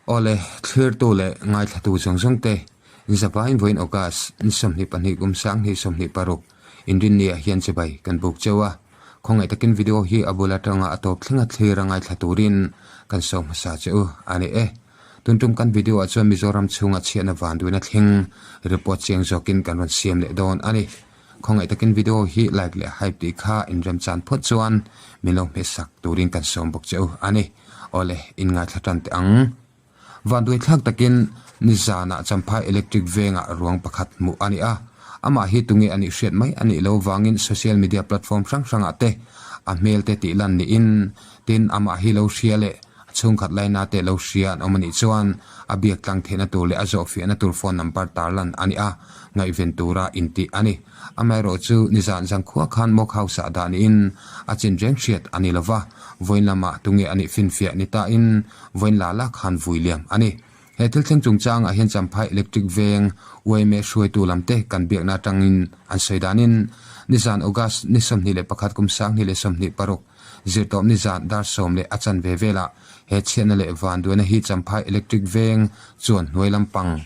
Awle, thlirtu leh ngaithlatu zawng zawng te, Zavaiin vawiin August ni 22 kum 2026 Inrinniah hian chibai kan buk cheu a. Khawngaih takin video hi a bul atanga a tawp thlenga thlir a ngaithla turin kan sawi hmasa che u a ni e. Tun tum kan video ah chuan Mizoram chhunga chhiatna vanduaina thleng report chiang zawkin kan rawn siam leh dawn a ni. Khawngaih takin video hi like leh hype tih kha inremchan phawt chuan min lo hmehsak turin kan sawm bawk che u a ni. Awle, in ngaithla tan teh ang. Vanduai thlak takin nizanah Champhai Electric vengah ruang pakhat hmuh a ni a. Amah hi tunge a nih hriat mai a nih lo vangin social media platform hrang hrangah te a hmel te tih lan niin tin amah hi lo hria leh a chhungkhat laina te lo hria an awm a nih chuan a biak tlang theihna tur leh a zawhfiahna tur phone number tarlan a ni a, ngaihven tura intih a ni. Amaherawh chu nizan zangkhua khan Mock House ah dah niin a chin reng hriat a ni lova, vawiin lamah tunge a nih finfiah ni tain vawiin la la khan vui liam a ni. He thil thleng chungchangah hian Champhai Electric Veng yma hruaitu lamte kan biakna atangin an sawi danin nizan August ni 21 kum 2026 zirtawp nizan dar sawm leh a chanve velah he chhiatna leh vanduaina hi Champhai Electric Veng chuan hnuai lampang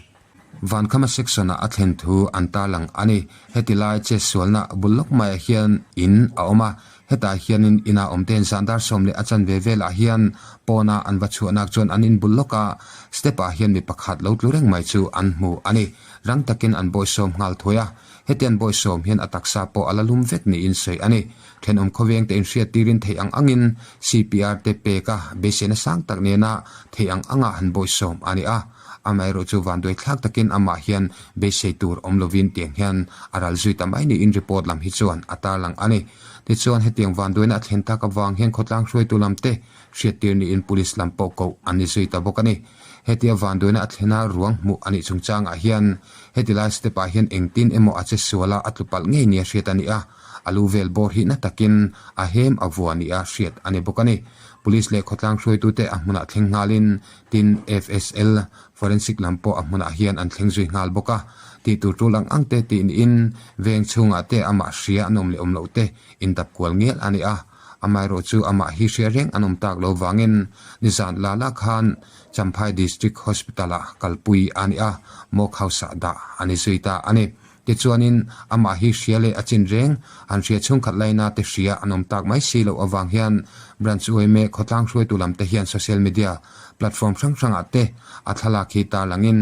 Vankhama section-ah a thlen thu an tarlang a ni. Heti lai chetsualna bul lawk maiah hian in a awm a, hetah hianin ina awm ten zan dar sawm leh a chanve velah hian pawna an va chhuahnak chuan an in bul lawk a, step-ah hian mi pakhat lo tlu reng mai chu an hmu a ni. Rang takin an bawihsawm nghal thuai a, heti an bawihsawm hian a taksa pawh a la lum vek niin sawi a ni. Thenawm khawveng te inhriat tirin theih ang angin CPR te pek a, beiseina sang tak nena theih ang anga han bawihsawm a ni a. Amaherawh chu vanduai thlak takin amah hian beisei tur awm lovin tiang hian a ral zui ta mai niin report lam hi chuan a tarlang a ni. Tichuan hetiang vanduaina a thlen tak avang hian khawtlang hruaitu lam te hriattir niin police lam pawh koh an ni zui ta bawk a ni. Hetia vanduaina a thlena ruang hmuh a nih chungchangah hian heti lai step ah hian engtin emaw a che sual a, a tlu palh ngei nia hriat a ni a, a lu vel bawr hi na takin a hem a vua nia hriat a ni bawk a ni. Police leh khawtlang hruaitute a hmunah thleng nghalin Tin, FSL, Forensic lam pawh a hmunah hian an thleng zui nghal bawk a. Tih tur tul ang ang te tih niin veng chhungah te amah hria an awm leh awm loh te indap kual ngial a ni a. Amaherawh chu amah hi hria reng an awm tak lo vangin nizan la la khan Champhai District Hospital-ah kalpui a ni a, Mock House-ah dah a ni zui ta a ni. Tichuanin amah hi hria leh a chin reng, an hria chhungkhat laina te hria an awm tak mai si loh avang hian Branch yma khawtlang hruaitu lam te hian social media platform hrang hrangah te a thlalak hi tarlangin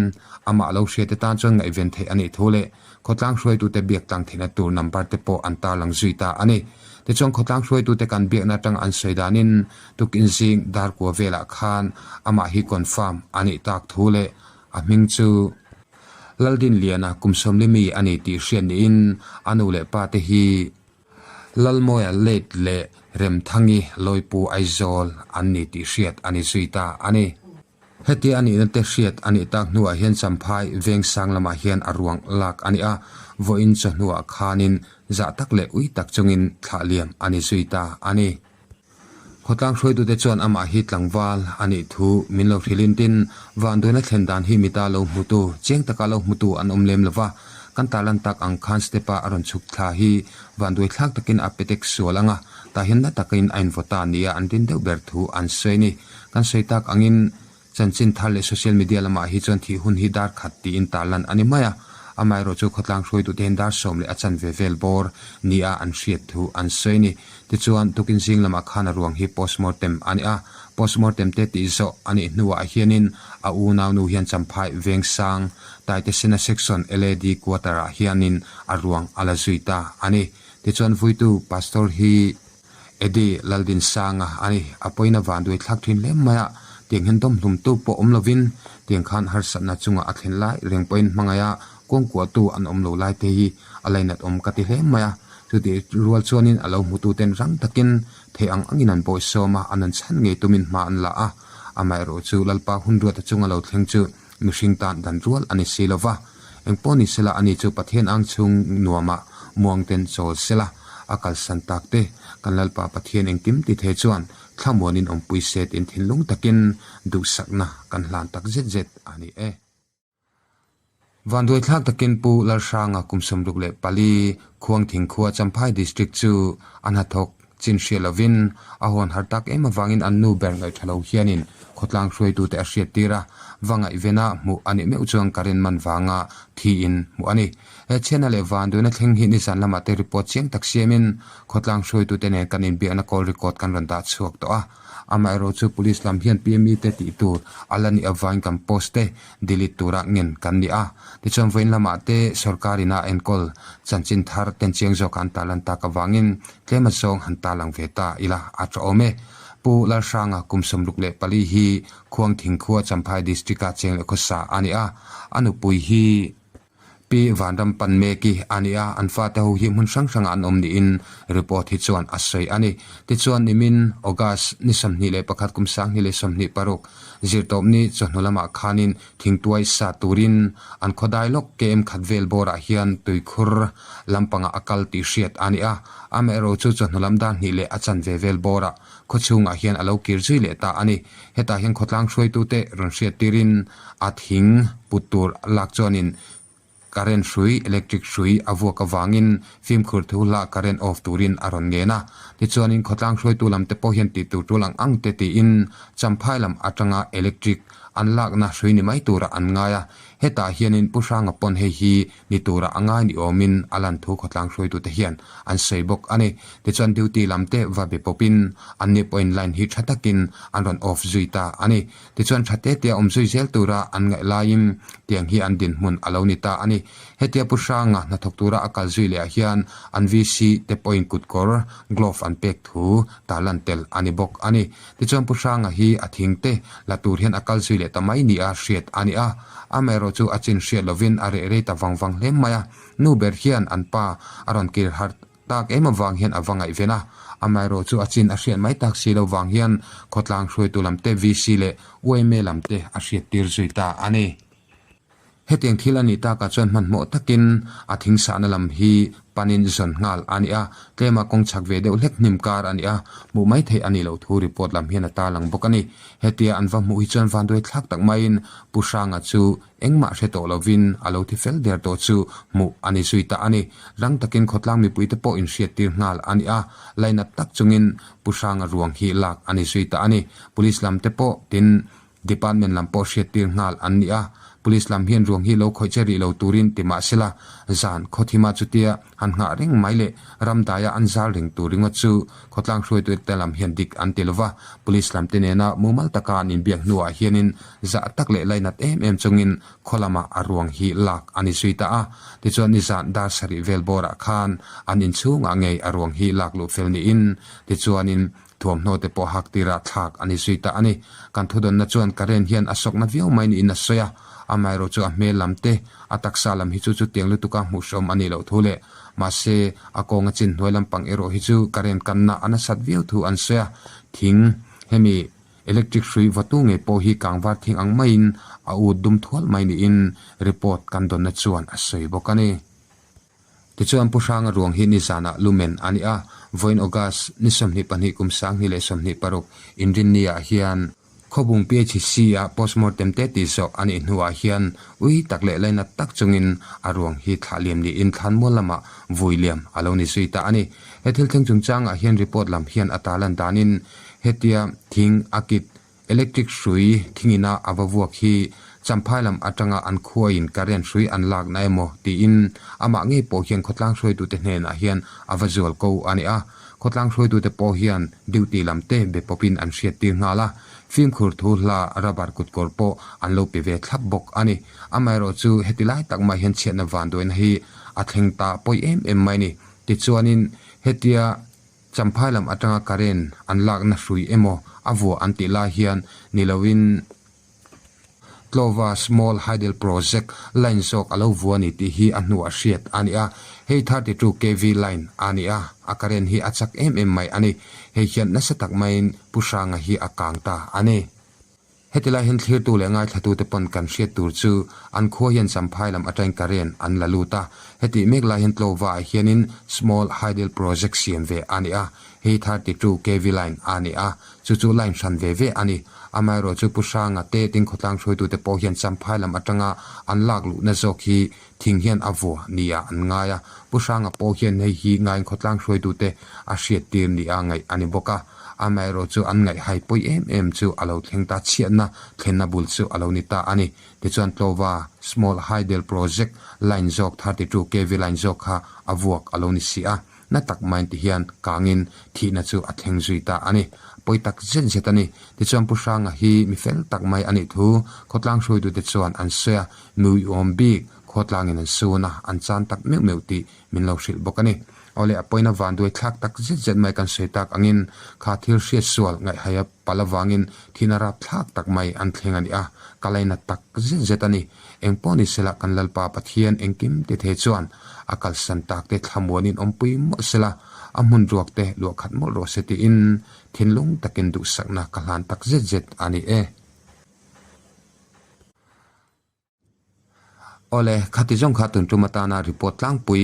amah lo hria te tan chuan ngaihven theih a nih thu leh khawtlang hruaitute biak tlang theihna tur number te pawh an tarlang zui ta a ni. Tichuan khawtlang hruaitute kan biakna atang an sawi danin tukin zing dar kua velah khan amah hi confirm a nih tak thu leh a hming chu Laldinliana kum sawmli mi a ni tih hriat niin a nu leh pa te hi Lalmawia Late leh Remthangi Lawipu Aizawl an ni tih hriat a ni zui ta a ni. Hetia a nihna te hriat a nih tak hnuah hian Champhai Vengsang lamah hian a ruang lak a ni a, vawiin chawhnuah khanin zah tak leh ui tak chungin thlah liam a ni zui ta a ni. Khawtlang hruaitute chuan amah hi tlangval a nih thu min lo hrilhin tin, vanduaina thlen dan hi mita lo hmutu, chiang taka lo hmutu an awm lem lova, kan tarlan tak ang khan step-a a rawn chhuk thla hi vanduai thlak takin a petek sual ang a, tah hian na takin a invaw ta nia an rin deuh ber thu an sawi a ni. Kan sawi tak angin Chanchin thar leh social media lamah hi chuan thih hun hi dar khat tiin tarlan a ni mai a, amaherawh chu khawtlang hruaitute hian dar sawm leh a chanve vel bawr nia an hriat thu an sawi a ni. Tichuan, tukin zing lamah khan a ruang hi postmortem a ni a, postmortem te tih zawh a nih hnuah hianin a unaunu hian Champhai Vengsang, Taitesena Section LAD Quarter-ah hianin a ruang a la zui ta a ni. Tichuan, vuitu Pastor hi. Eddie Laldinsanga a ni. A pawina vanduai thlak thin hle mai a, tiang hian dawmhlum tu pawh awm lovin tiang khan harsatna chungah a thlen lai reng pawhin hmangaih a, kuangkuahtu an awm lo lai te hi a lainat awm ka ti hle mai a. Chutih rual chuanin a lo hmutu ten rang takin theih ang angin an bawihsawm a, an an chhan ngei tumin hma an la a. Amaherawh chu Lalpa hun ruata chunga lo thleng chu mihring tan dan rual a ni si lova. Engpawh ni sela ani chu Pathian ang chhung nuamah muangten chawl sela, a kalsan tak te, kan Lalpa Pathian engkim ti thei chuan thlamuanin awmpui se tiin thinlung takin duhsakna kan hlan tak zet zet a ni e. Vanduaithlak takin Pu Lalhranga kum 64 Khuangthing khua Champhai District chu a hnathawk chin hriat lovin a hawn har tak em avangin an nu ber ngaih tha lo hianin. khawtlang hruaitute a hriattir a, va ngaihvena hmuh a nih meuh chuan current man vanga thiin hmuh a ni. He chhiatna leh vanduaina thleng hi nizan lamah te report chiang tak siamin khawtlang hruaitute nen kan inbiakna call record kan rawn dah chhuak tawh a. Amaherawh chu Police lam hian PME te tih tur a la nih avangin kan post te delete tura ngen kan ni a. Tichuan vawiin lamah te sorkar ina enkawl chanchin thar ten chiang zawk an tarlan tak avangin tlem a zawng han tarlang ve ta ila a tha awm e. Pu Lalhranga kum 64 hi Khuangthing khua Champhai District a cheng leh khawsa a ni a. A nupui hi. Pi Vanram pan mek i a ni a, an fate ho hi hmun hrang hrangah an awm niin report hi chuan a sawi a ni. Tichuan nimin August ni 21 kum 2026 zirtawpni chawhnu lamah khanin thingtuai sa turin an khawdai lawk KM khat vel bawrah hian tuikhur lampangah a kal tih hriat a ni a, amaherawh chu chawhnu lam dar hnih leh a chanve vel bawrah khawchhungah hian a lo kir zui leh ta a ni. Hetah hian khawtlang hruaitute rawn hriat tirin a thing put tur lak chuanin current hrui, electric hrui, a vuak avangin fimkhur thu hla current off turin a rawn ngen a. Tichuanin khawtlang hruaitu lam te pawh hian tih tur tul ang ang te tiin Champhai lam atanga electric an lakna hrui ni mai turah an ngai a. Hetah hianin Pu Hranga pawn hei hi ni turah a ngai ni awmin a lan thu khawtlang hruaitute hian an sawi bawk a ni. Tichuan duty lam te va be pawpin anni pawhin line hi tha takin an rawn off zui ta a ni. Tichuan tha te tia awm zui zel tura an ngaih laiin tiang hi an dinhmun a lo ni ta a ni. Hetia Pu Hranga hnathawk tura a kal zui leh ah hian an VC te pawhin kutkawr, glove, an pek thu tarlan tel a ni bawk a ni. Tichuan Pu Hranga hi a thing te la tur hian a kal zui leh ta mai nia hriat a ni a. Amaherawh chu a chin hriat lovin a reh rei ta vang vang hle mai a. Nu ber hian an pa a rawn kir harh tak em avang hian a va ngaihven a. Amaherawh chu a chin a hriat mai tak si lo vang hian khawtlang hruaitu lam te VC leh yma lam te a hriat tir zui ta a ni. Hetiang thil a nih takah chuan hmanhmawh takin a thing sahna lam hi panin zawn nghal a ni a, tlema kawng chhak ve deuh hlek hnim kar a ni a, hmuh mai theih a nih loh thu report lam hian a tarlang bawk a ni. Hetia an va hmuh hi chuan vanduai thlak tak maiin Pu Hranga chu engmah hre tawh lovin a lo thi fel der tawh chu hmuh a ni zui ta a ni. Rang takin khawtlang mipuite pawh inhriattir nghal a ni a, lainat tak chungin Pu Hranga ruang hi lak a ni zui ta a ni. Police lam te pawh tin Department lam pawh hriattir nghal an ni a, Police lam hian ruang hi lo khawih che rih lo turin ti mah sela, zan khawthima chutia han nghah reng mai leh ramdaia an zal reng tur ringawt chu khawtlang hruaitute lam hian dik an ti lova, Police lam te nena mumal taka an inbiak hnuah hianin zah tak leh lainat em em chungin khaw lamah a ruang hi lak a ni zui ta a. Tichuan nizan dar sarih vel bawrah khan an inchhungah ngei a ruang hi lak luh fel niin tichuanin Thuamhnaw te pawh hak tirah thlak a ni zui ta a ni. Kan thudawnna chuan Karen hian a sawkna viau mai niin a sawi a, amaherawh chu a hmel lam te, a taksa lam hi chu chutiang lutuka hmuhhrawm a nih loh thu leh mahse a kawnga chin hnuai lampang erawh hi chu Karen kanna a nasat viau thu an sawi a. Thing, hemi electric hrui vawtu ngei pawh hi kangvar thing ang maiin a ut dum thual mai niin report kan dawnna chuan a sawi bawk a ni. Tichuan Pu Hranga ruang hi nizanah lumen a ni a, vawiin August ni 22 kum 2026 Inrinni-ah hian Khawbung PHC-ah postmortem te tih zawh a nih hnuah hian ui tak leh lainat tak chungin a ruang hi thlah liam niin thlanmual lamah vui liam a lo ni zui ta a ni. He thil thleng chungchangah hian report lam hian a tarlan danin hetia thing a kit Electric hrui thingina a va vuak hi Champhai lam atanga an khuaiin current hrui an lakna emaw tiin amah ngei pawh hian khawtlang hruaitute hnenah hian a va zual ko a ni a. Khawtlang hruaitute pawh hian duty lam te be pawpin an hriattir nghal a, fimkhur thu hla rubber kutkawr pawh an lo pe ve thlap bawk a ni. Amaherawh chu heti lai tak mai hian chhiatna vanduaina hi a thleng ta pawi em em mai ni. Tichuanin hetia Champhai lam atanga current an lakna hrui emaw a vuah an tih lai hian ni loin Tlova Small Hydel Project line zawk a lo vua ni tih hi a hnuah hriat a ni a. Hei 32 KV line a ni a, a current hi a chak em em mai a ni. Hei hian nasa tak maiin Pu Hranga hi a kang ta a ni. Heti lai hian thlirtu leh ngaithlatute pawn kan hriat tur chu an khua hian Champhai lam atangin current an la lut a. Hetih mek lai hian Tlova ah hianin Small Hydel Project siam ve a ni a, hei 32 KV line a ni a, chu chu line hran ve ve a ni. Amaherawh chu Pu Hranga te tin khawtlang hruaitute pawh hian Champhai lam atanga an lak luhna zawk hi thing hian a vua nia an ngai a. Pu Hranga pawh hian hei hi ngaiin khawtlang hruaitute a hriattir nia ngaih a ni bawk a. Amaherawh chu an ngaihhai pawi em em chu a lo thleng ta chhiatna thlenna bul chu a lo ni ta a ni. Tichuan Tlawva Small Hydel Project line zawk 32 KV line zawk kha a vuak a lo ni si a. Na tak maiin ti hian kangin thihna chu a thleng zui ta a ni. Pawi tak zet zet a ni. Tichuan Pu Hranga hi mi fel tak mai a nih thu khawtlang hruaitute chuan an sawi a, miuiawm bik khawtlangin an sun a, an chan tak meuh meuh tih min lo hrilh bawk a ni. Awle a pawina vanduai thlak tak zet zet mai kan sawi tak angin kha thil hriat sual ngaihhaia pal avangin thihna rap thlak tak mai an thleng a ni a, ka laina tak zet zet a ni. Eng pawh ni sela kan Lalpa Pathian engkim ti thei chuan a kalsan tak te thlamuanin awmpui mawlh sela, a hmun ruak te luah khat mawlh rawh se tiin thinlung takin duhsakna ka hlan tak zet zet a ni e. Awle, khati zawng kha tun tum atana report tlangpui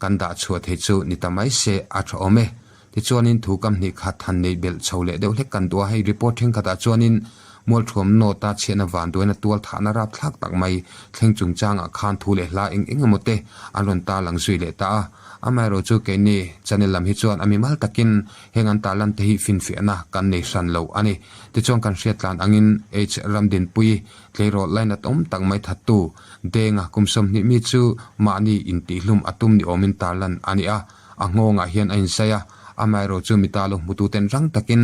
kan dah chhuah thei chu ni ta mai se a tha awm e. Tichuanin thu kam hnih khat han neih belh chho leh deuh hlek kan duh a, hei report thenkhatah chuanin Mualthuam North-a chhiatna vanduaina tual thahna rapthlak tak mai thleng chungchangah khan thu leh hla eng eng emaw te an rawn tarlang zui leh ta a. Amaherawh chu keini channel lam hi chuan a mimal takin heng an tarlan te hi finfiahna kan nei hran lo a ni. Tichuan kan hriattlan angin H Ramdinpui Tleirawl lainat awm tak mai thattu Denga kum 20 mi chu mahni intihlum a tum ni awmin tarlan a ni a, a nghawngah hian a inzai a, amaherawh chu mita lo hmututen rang takin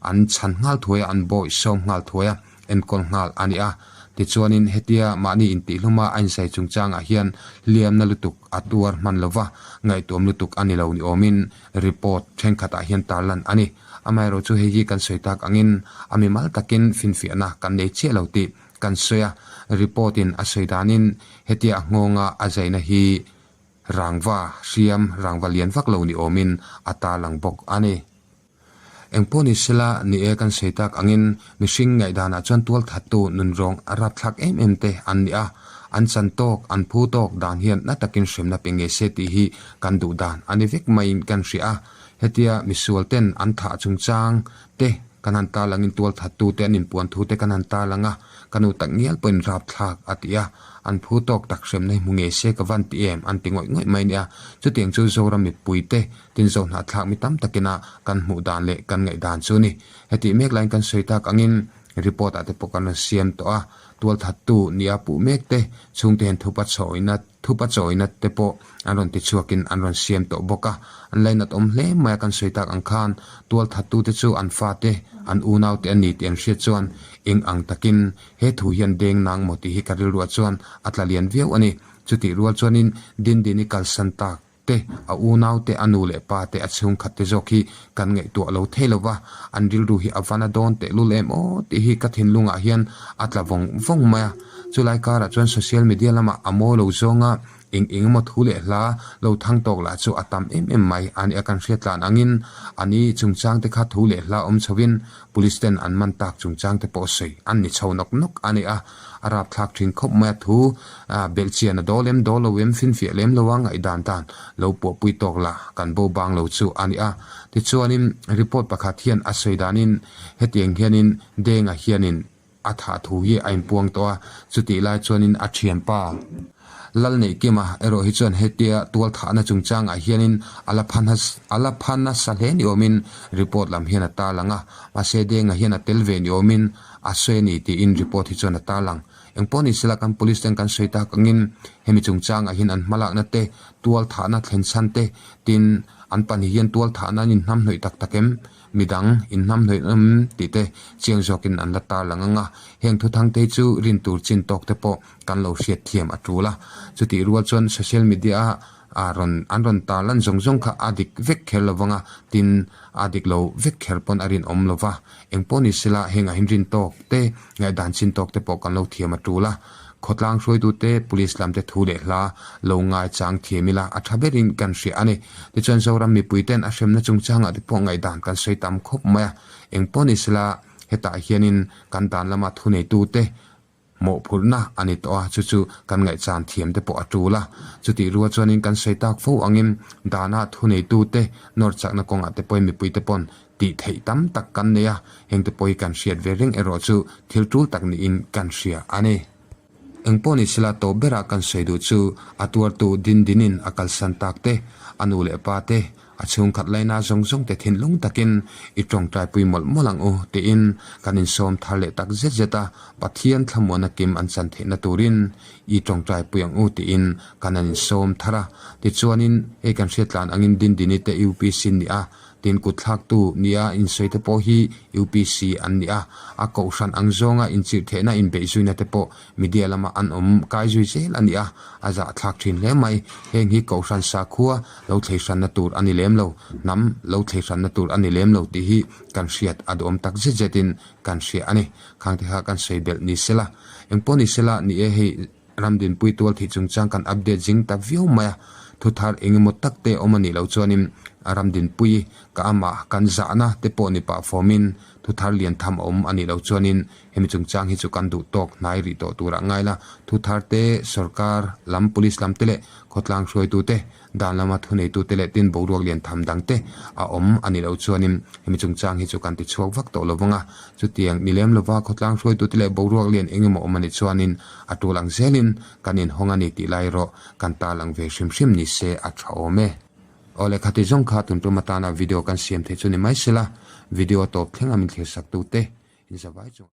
an chhan nghal thuai a, an bawih sawm nghal thuai a, enkawl nghal a ni a. Tichuanin hetia mahni intihluma a inzai chungchangah hian hliamna lutuk a tuar hman lova, ngaihtuam lutuk a ni lo ni awmin report thenkhatah hian tarlan a ni. Amaherawh chu hei hi kan sawi tak angin a mimal takin finfiahna kan nei chiah lo tih kan sawi a, report in a sawi danin hetia a nghawnga a zaina hi rangva hriam rangva lian vak lo ni awmin a tarlang bawk a ni. Engpawh ni sela ni e kan sawi tak angin mihring ngaihdanah chuan tualthattu nunrawng a rapthlak em em te an ni a, an chan tawk an phu tawk dan hian na takin hremna pe ngei se tih hi kan duh dan a ni vek maiin kan hria a. Hetia misual ten an thah chungchang te kan han tarlangin tualthattu te an inpuan thu te kan han tarlang a, ka nu tak ngial pawhin rapthlak a ti a, an phu tawk tak hremna hi hmu ngei se ka van ti em an ti ngawih ngawih mai nia. Chutiang chu Zoram mipui te tin Zohnahthlak mi tam takina kan hmuh dan leh kan ngaih dan chu ni. Hetih mek laiin kan sawi tak angin report ah te pawh kan rawn siam tawh a, tualthattu nia puh mek te chhungte hian thupa chhawina Thupa chawina te pawh an rawn ti chhuakin an rawn siam tawh bawk a, an lainat awm hle mai a kan sawi tak ang khan tualthattute chu an fate, an unaute a ni tih an hriat chuan eng ang takin he thu hian deng nang maw tih hi ka rilruah chuan a tla lian viau a ni. Chutih rual chuanin Dindini kalsan tak te, a unaute, a nu leh pa te, a chhungkhat te zawk hi kan ngaihtuah lo thei lo va, an rilru hi a van a dawn tehlul em aw tih hi ka thinlungah hian a tla vawng vawng mai a. Chulai karah chuan social media lamah a mawi lo zawnga eng eng emaw thu leh hla lo thang tawk lah chu a tam em em mai a nia kan hriat tlan angin a ni chungchang te kha thu leh hla awm chhovin police ten an man tak chungchang te pawh sawi an ni chho nawk nawk a ni a, a rapthlak thin khawp mai a thu belhchian a dawl em dawl lo em finfiah lem lo a ngaihdan dan lo puahpui tawk lah kan bo bang lo chu a ni a. Tichuanin report pakhat hian a sawi danin hetiang hianin Denga hianin A thah thu hi a inpuang tawh a, chutih lai chuanin a thianpa Lalneihkima erawh hi chuan hetia tual thahna chungchangah hianin a la pha a la pha nasa hle ni awmin report lam hian a tarlang a, mahse Denga hian a tel ve ni awmin a sawi a ni tiin report hi chuan a tarlang. Engpawh ni sela kan police ten kan sawi tak angin hemi chungchangah hian an hmalakna te, tual thahna thlen chhan te tin an pahnih hian tual thahna an inhnamhnawih tak tak em? Midang inhnamhnawih awm tih te chiang zawkin an la tarlang ang a, heng thuthang te hi chu rin tur chin tawk te pawh kan lo hriat thiam a tul a. Chutih rual chuan social media a a rawn an rawn tarlan zawng zawng kha a dik vek kher lo vang a, tin a dik lo vek kher pawn a rinawm lo va. Engpawh ni sela hengah hian rin tawk te ngaihdan chin tawk te pawh kan lo thiam a tul a. Khawtlang hruaitute, Police lamte thu leh hla lo ngaichang thiam ila a tha berin kan hria a ni. Tichuan Zoram mipuiten a hremna chungchangah te pawh ngaihdan kan sawi tam khawp mai a. Engpawh ni sela hetah hianin kan dan lama thuneitute mawhphurhna a ni tawh a, chu chu kan ngaihchan thiam te pawh a tul a. Chutih rual chuanin kan sawi tak fo angin dana thuneitute nawr chakna kawngah te pawhin mipuite pawn Tih theih tam tak kan nei a, hengte pawh hi kan hriat ve reng erawh chu thil tul tak niin kan hria a ni. Engpawh ni sela tawp berah kan sawi duh chu a tuartu din dinin a kalsan tak te, A nu leh pa te, a chhungkhat laina zawng zawng te thinlung takin i tawngtaipui mawlh mawlh ang u tiin kan insawm thar leh tak zet zet a, Pathian thlamuana kim an chan theihna turin i tawngtaipui ang u tiin kan an insawm thar a. Tichuanin hei kan hriatlan angin Dindini te UPC ni a, tin kutthlaktu nia insawi te pawh hi UPC an ni a, a kohhran ang zawnga inchirhthehna inbeihzuina te pawh Media lama an awm kai zui zel a ni a, a zahthlak thin hle mai. Heng hi Kohhran sakhua lo thlei hranna tur a ni lem lo, hnam lo thlei hranna tur a ni lem lo tih hi kan hriat a duhawm tak zet zetin kan hria a ni. Khangte kha kan sawi belh ni sela. Engpawh ni sela ni e hei Ramdinpui tual thih chungchang kan update zing ta viau mai a, thu thar eng emaw tak te awm a nih loh chuanin Ramdinpui ka amah kan zahna te pawh ni pah fawmin thu thar lian tham a awm a nih loh chuanin Hemi chungchang hi chu kan duh tawk hnai rih tawh turah ngai la, thu thar te, sorkar lam, police lam te leh khawtlang hruaitu te, dan lama thuneitu te leh tin boruak lian tham dang te a awm a nih loh chuanin hemi chungchang hi chu kan ti chhuak vak tawh lo vang a. Chutiang ni lem lova khawtlang hruaitu te leh boruak lian eng emaw awm a nih chuanin a tul ang zelin kan inhawng a ni tih lai erawh kan tarlang ve hrim hrim ni se a tha awm e. Aw lehkha ti zawng kha tun tum atana video kan siam theih chu ni mai sela, video tawp thleng a min thlir sak tu te. Inzavai chung.